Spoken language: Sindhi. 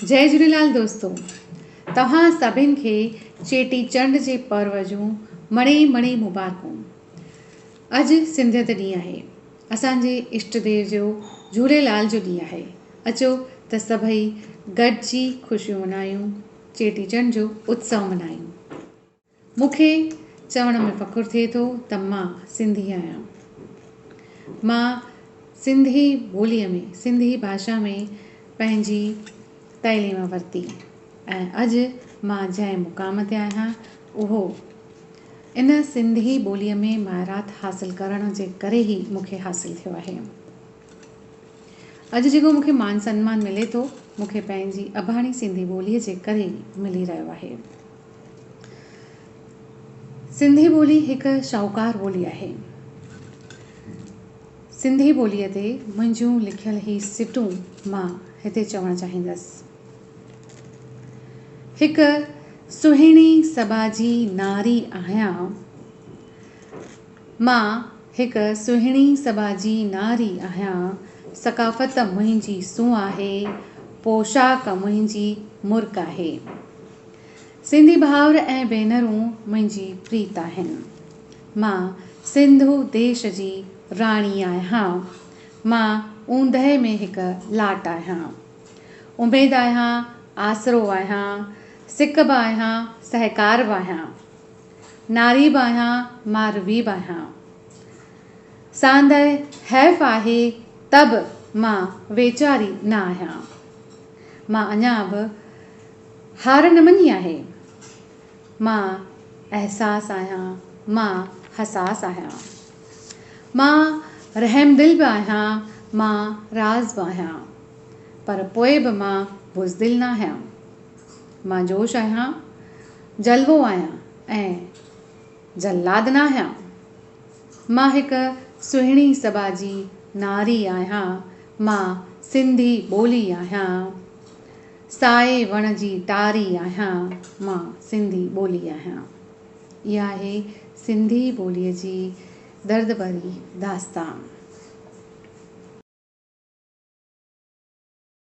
جئي جهوليلال دوستو توهان سڀن کي چيٽي چنڊ جي پرو جون مڙئي مڙئي مبارڪون اڄ سنڌيت ڏينهن آهي اسان جي اشٽ ديو جو جهوليلال جو ڏينهن آهي اچو ته سڀئي گڏجي خوشيون منايون چيٽي چنڊ جو اتسو منايون. مون کي چوڻ ۾ فخر ٿئي ٿو ته مان سنڌي آهيان. مان سنڌي ٻوليء ۾ سنڌي ڀاشا ۾ پنهنجي تعليم ورتي ۽ اڄ مان جنهن مقام تي آهيان اهو ان سنڌي ٻوليء ۾ مهارت حاصل ڪرڻ جي ڪري ئي مون کي حاصل ٿيو آهي. اڄ جيڪو مون کي مان سنمان ملي ٿو مون کي پنهنجي اباڻي سنڌي ٻوليء جي ڪري ئي ملي رهيو آهي. سنڌي ٻولي هڪ شاهوڪار ٻولي آهي. سنڌي ٻوليء تي منهنجون لکيل هي سٽون مان هتي چوڻ چاهيندس. هڪ سهڻي سٻاجهي ناري آهيان. مان هڪ سهڻي سٻاجهي ناري آهيان. ثقافت منهنجي سونهن آهي، پوشاڪ منهنجي مرڪ آهي. سنڌي ڀائر ۽ ڀينرون منهنجي پريت آهن. مان سنڌو ديش جي راڻي آهيان. مان اوندهه ۾ هڪ لاٽ آهيان. اميد آهيان، آسرو آهيان، سڪ به آهيان، سهڪار به آهيان. ناري به آهيان، ماروي به آهيان. ساندهه حيف آهي ته به مان ويچاري نه آهيان. مان اڃا به هار نه مڃي آهي. مان احساس آهيان، مان حساس آهيان. مان رحمدل به آهيان، مان راز به آهيان. پر پوء به مان بزدل ناهيان. مان جوش آهيان، جلوو آهيان ۽ جلاد ناهيان. مان هڪ سهڻي سٻاجهي ناري آهيان، مان سنڌي ٻولي آهيان. سائي وڻ جي ٽاري آهيان مان سنڌي ٻولي آهيان. اها آهي سنڌي ٻوليء جي درد ڀري داستان.